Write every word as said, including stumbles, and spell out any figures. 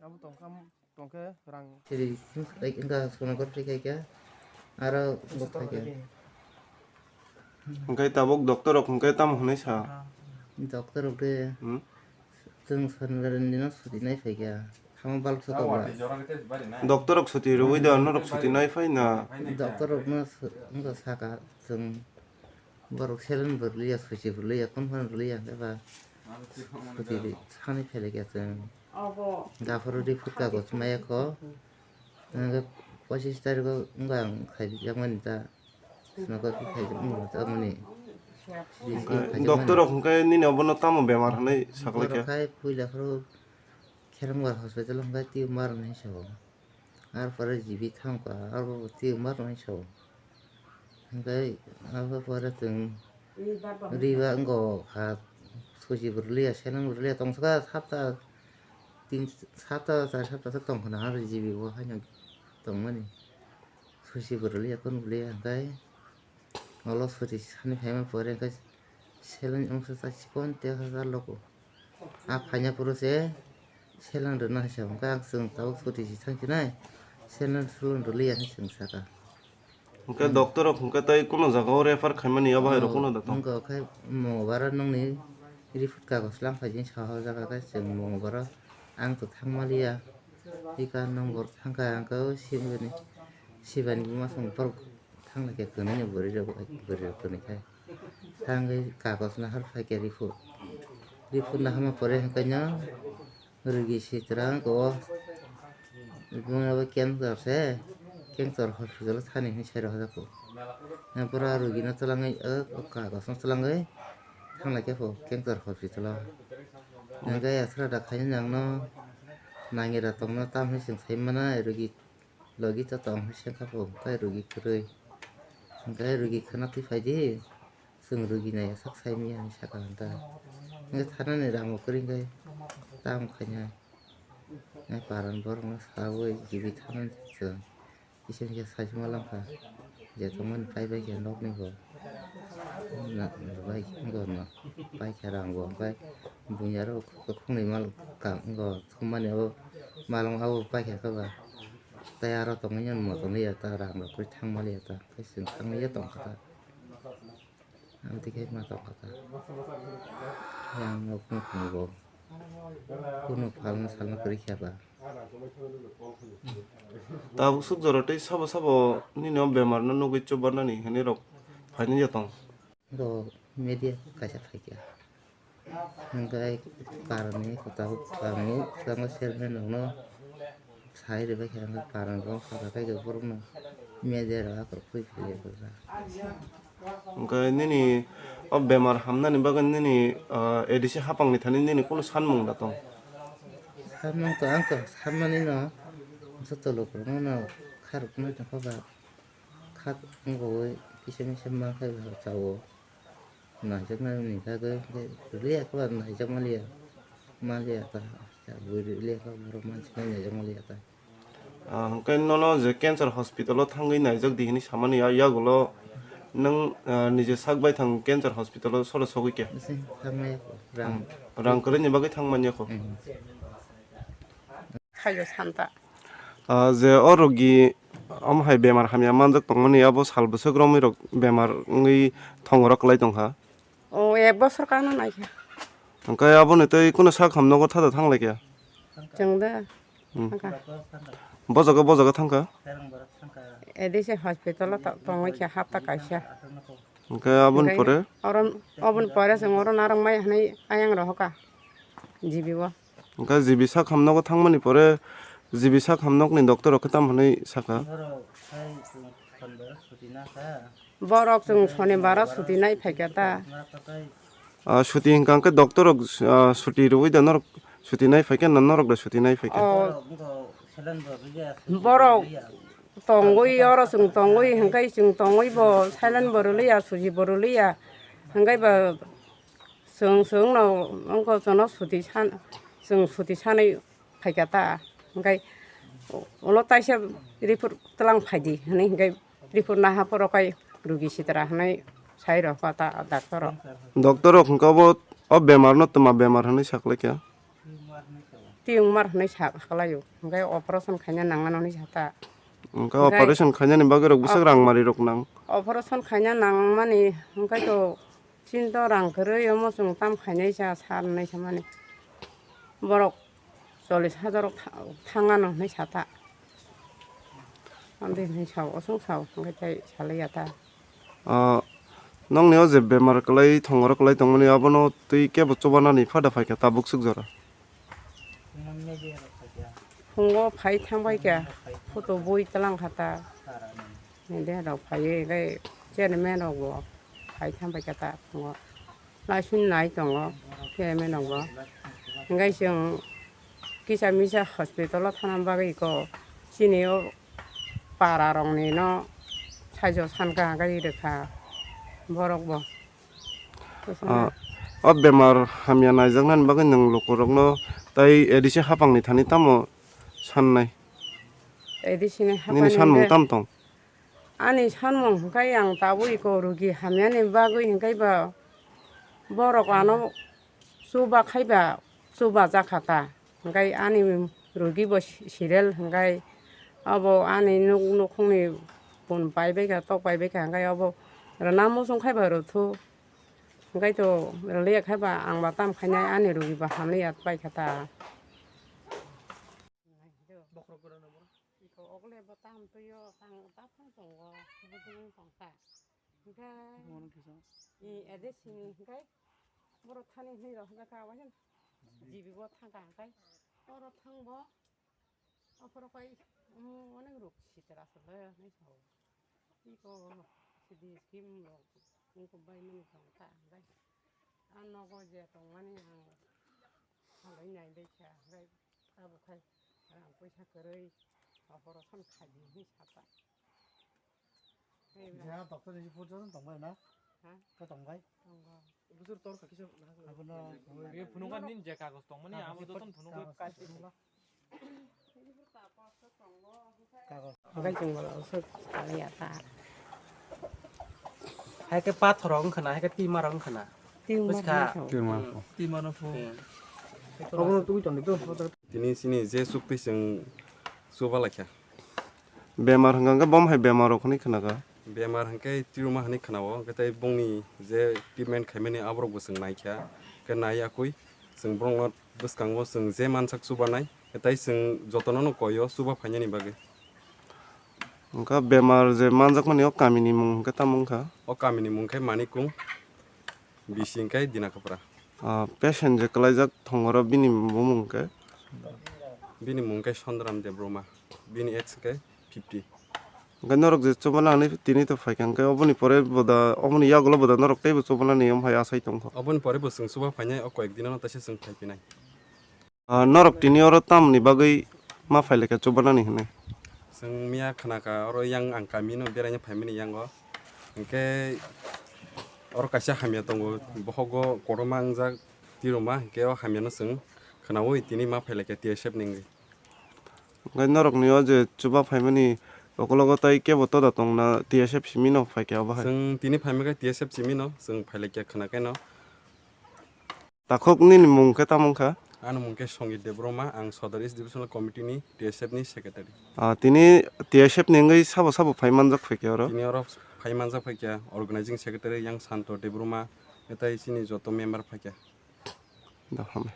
Abo tongkha, tongkhe rang. Siri, wngkha sonography khaikha, aro bo khaikha. Hwnkhe tabuk doctor rok hwnkhe tamo hwnwi sa? Doctor rok de, hmm? Chwng songrarni no suti nai phaikha, thangma balok sa tongma. Doctor rok suti rwui da, norok suti nai phai na? Doctor rok no wngkha saka chwng. Borok saline bo rwliya, susi bo rwliya, kunu phano rwliya, hwnkhe ba suti sanwi phailaikha chwng. Gaphuru report kagoch maya kho, hwnkhe pochis tarikh o wngkha ang khaijakmani ta, sonography khaijakmani ta, amoni. Doctor rok hwnkhe nini obono tamo bemar hwnwi saklaikha? Borok khai puila phuru Kheremgar hospital hwnkhe tumor hinwi sao. Ar pore G B thangkha, abo bo tumor hinwi sao. Hwnkhe abo pore chwng riba wngkha, susi bo rwliya, saline bo rwliya, tongthokha sapta tin, sapta char sapta se tongkha na aro G B bo haino tongmani. Susi bo rwliya, kunu rwliya, hwnkhe ulo suti sani phaima pore hwnkhe saline wngsa chikon te hajar logo. A phaina phuru se saline rwna hinwi sa, hwnkhe ang chwng tabuk suti si thang sinai, saline suline rwliya hinwi chwng saka. Hwnkhe doctor rok hwnkhe tei kunu jaga o refer khaimani abo hai rok kunu da tong? Hwnkhe okhai Mongobaro nongni report kagoch lang phai jin saha jaga khe chwng Mongobaro ang to thang maliya. Ika nong bor thang kha ang khe o sibani, sibani buma song borok thang lai khe kwnwi ni bwrwi rok, bwrwi rok kwnwi khai. Thangwi kagoj nahar phaikha report. Report naharma pore hwnkhe no rugi sitra wngkha o. Bini abo cancer se, cancer hospital o thani hinwi sai rwjak kho. Pura rugi no twlangwi o kagoj no twlangwi thang lai kha pho cancer hospital o. Hwnkhe aswk da khaina nang no nangi da tongno tamo hinwi chwng sai mano rugi. Logi to tong hai se kha bo, hwnkhe rugi kwrwi. Hwnkhe rugi khwna twi phai di, chwng rugi nai sak sai manya hinwi sakha hwnkhe. Hwnkhe thanani rang bo kwrwi hwnkhe tamo khainai. Hwnkhe paran borokno saui G B thanani chwng kisa kisa sai se ma langkha. Je tongmani pai bai khe nokni bo. Na, bai wngkha no, pai khe rang bo, hwnkhe buini aro khuknwi mal ka wngkha, thumani abo malong abo pai khe kha ba. Tei aro tongwi nw motom ya ta, rang rok kwrwi thang maliya ta, tei chwng thangwi ya tong kha ta. Amtwi khe ma tong kha ta. Yang nok nukung bo. Kunu phalno salno kwrwi kha ba. Tabuk swk jora tei sabo sabo nini o bemar no nugwi chubanani hinwi rok phaini ya tong. Bo media kaisa phaikha. Hwnkhe karani kwtal kami kwbangma chairman rokno sai rwbaikha, hwnkhe karani rok kha khe borokno media rok akhor khui philwi rwkha. Hwnkhe nini o bemar hamnani bagwi nini, ah, A D C hapangni thani nini kunu sanmung da tong? Sanmung to ang to sanmani no, joto lukurokno no kharoknai tongkha ba. Kha wngwi kisa misa ma khe chao. Naijaknani bagwi khe rwliya khe ba naijak maliya, maliya ta. Chabo rwliya khe borok mansi nai naijak maliya ta. Ah, hwnkhe nono je cancer hospital o thangwi naijak di hinwi samani ya, yagulo nwng, ah, nije sak bai thang cancer hospital o soro sogwi khe? Bisi thangmaya kho, rang. Hmm. Rang kwrwini bagwi thangmanya kho. Hmm. Khayo santa. Ah, je o rogi omo hai bemar hamya manjak tongmani, abo sal bwswk romwi rok bemar wngwi thongorok kwlai tongkha. O, ek bosor kano naikha. Hwnkhe aboni tei kunu sak hamnogo thada thanglaikha? Chwng da. Hmm. Thangkha. Bojago, bojago thangkha? A D C hospital o to-, tongwi kha hapta kaisa. Hwnkhe aboni pore? Oro, oboni pore chwng oro narwkmai hwnwi ayang rohoka G B o. Hwnkhe G B sak hamnogo thangmani pore, G B sak hamnokni doctor rok khe tamo hwnwi sakha? Borok chwng sonibaro suti nai phaikha ta. Ah, suti hwnkha hwnkhe doctor rok, ah, suti rwui da norok suti nai phaikha na norok da suti nai phaikha? Oh. Borok tongwi oro chwng tongwi hwnkhe chwng tongwi bo silent bo rwliya, suji bo rwliya. Hwnkhe ba chwng chwngno wngkha chwngno suti san, chwng suti sanwi Phaikha ta, hwnkhe ulo taisa report twlang phaidi hwnwi hwnkhe report naha phoro khe rugi sitra hwnwi sai rokha ta doctor rok. Doctor rok hwnkhe obo o bemar no twma bemar hwnwi saklaikha. Tumor hwnwi saklaio, hwnkhe operation khaina nangmano hwnwi sata. Hwnkhe operation khainani bagwi rok bwswk rang mari rok nang. Operation khaina nangmani hwnkhe to Chini to rang kwrwi omo chwng tam khainai sa, sa rwnai sa mani. Borok chollish hajar o tha-, thang ano hwnwi sa ta. Amtwi hwnwi sa o, osong sa o, hwnkhe tei salai ya ta. Ah, nokni o je bemar kwlai, thongoro kwlai tongmani, abono twi kebo chubanani phada phaikha tabuk swk jora. Phungo phai thang bai kha, photo bui tlang kha ta. Media rok phaiwi, hwnkhe chairman rok bo phai thang bai kha ta phungo. Laisun nai tongo chairman rok bo. Hwnkhe chwng kisa misa hospital o thana bagwi kok chini o para rok ni no saijo san kha hwnkhe rwkha borok bo. Ah, o bemar hamya naijaknani bagwi nwng lukurokno tei A D C hapangni thani tamo sannai? A D C ni nini hapani sanmung hwnkhe tam tong? Ani sanmung hwnkhe ang tabuk iko rugi hamyani bagwi hwnkhe ba borok ano chuba khai ba chuba jakha ta. Hwnkhe ani rugi bo si-, sirel hwnkhe abo ani nuk-, nukhungni pun paibaikha, tok paibaikha, hwnkhe abo rwna muchung khai ba rwthu. Hwnkhe to rwliya khai ba ang ba tam khainai ani rugi ba hamliya paikha ta. Iko ogle bo tam twiyo tang tapung tongo, bujung tongkha. Hwnkhe i ede sini hwnkhe borok thani hwnwi rw hwnkhe ka waisa jibi bo thangkha hwnkhe oro thangbo aphuru kai omo onek rok sitra solo hwnwi sao. Iko sidi scheme rok wngkuk bai mani tong ta hwnkhe a nogo je tongmani ang salai nai bai kha hwnkhe abo khai rang puisa kwrwi operation khaidi hwnwi sata. Ya, doctor ni report joto tong bai na? Ha? Ka tong bai? Tongo. Busur tor kha kisa na. Abo no. Be phunukha nin je kagos tong mani abo joto phunukha. Kagos. Hwnkhe chwng bolong se kaliya ta. Hai khe pathor rok wngkha na, hai khe tima rok wngkha na. Tima. Buskha. Tima. Tima no phu. Obo no tugui tong di to. Tini sini je chukti chwng chuba laikha. Bemar hwnkha hwnkhe bom hai bemar rok hwnwi khwnakha. Bemar hwnkhe tiruma hwnwi khwnao, hwnkhe tei bongni je treatment khaimani aborok bo chwng naikha, hwnkhe nai yakui chwng borokno bwskango chwng je mansak chubanai, hwnkhe tei chwng jotono no koio chuba phainani bagwi. Hwnkha bemar je manjakmani o kamini mung hwnkhe tamo wngkha? O kamini mung khe Manikung. Bisi hwnkhe Dinakapra. Ah, patient je kwlaijak thongoro bini bumung hwnkhe? Bini mung khe Sondaram Debbarma. Bini age khe fifty. Hwnkhe norok je chubanani tini to phaikha hwnkhe oboni pore boda, oboni yagulo boda norok teibo chubanani yom hai asai tongkha? Oboni pore bo chwng chuba phainai, o koyek dinono teisa chwng phaiphinai. Ah, norok tini oro tamoni bagwi ma phailaikha chubanani hwnwi? Chwng miya khnakha oro yang ang kamino beraina phaimani yango. Hwnkhe oro kaisa hamya tongo, bohogo kotorma wngjak tiruma, hwnkhe o hamyano chwng khnaui tini ma phailaikha T S F ni wngwi. Hwnkhe norokni o je chuba phaimani okologo tai kebo toda tongna T S F simino phaikha obo hai? Chwng tini phaimani khe T S F simino chwng phailaikha khnakheno. Takhuk nini mung khe tamo wngkha? Ani mung khe Songit Debbarma, ang Sodor East Divisional Committee ni T S F ni secretary. Ah, tini T S F ni wngwi sabo sabo phai manjak phaikha oro? Tini oro phai manjak phaikha organizing secretary Yang Santo Debbarma, tei chini joto member phaikha. Da, hambai.